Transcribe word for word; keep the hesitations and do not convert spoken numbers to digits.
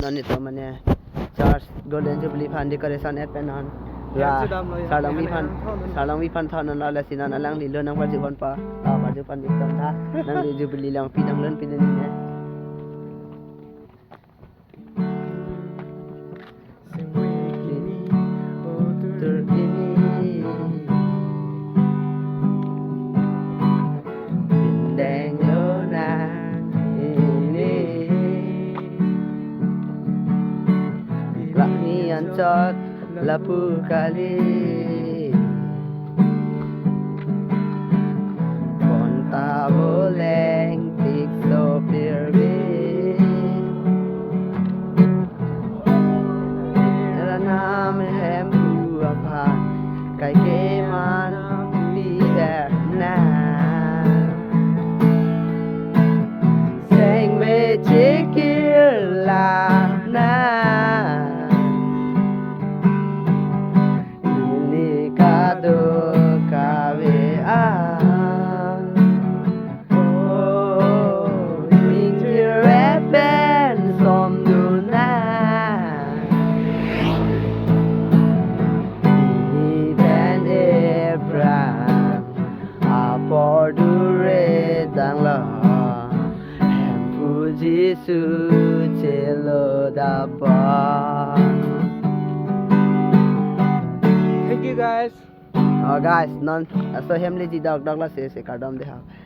Non itum mane church Golden Jubilee aphan decoration et pen non. Hem la chedamlo ya, Sarlangbi aphan, aphan thanon. Sarlangbi aphan thanon, la lasi non alangli lo nangparju ponpo. La parju pon ikam tha. Nangli Jubilee along pi nang lun pini ne. Singwi kimi, otur kimi. Pindeng lonang ini. Lak ni anchot lapu kali. Bonta boleng tik sopir bi. Ranam hemphu aphan kaike man pi berna. Seng bechikir lana. Ili kadokave a. Oh, ingkir et pen somduna. Ili pen epran apor dure tanglo. Hemphu Jisu chelo dapon. Thank you, guys. Oh, guys, non laso hem le ji dok dok, lasi si kardom dei ha.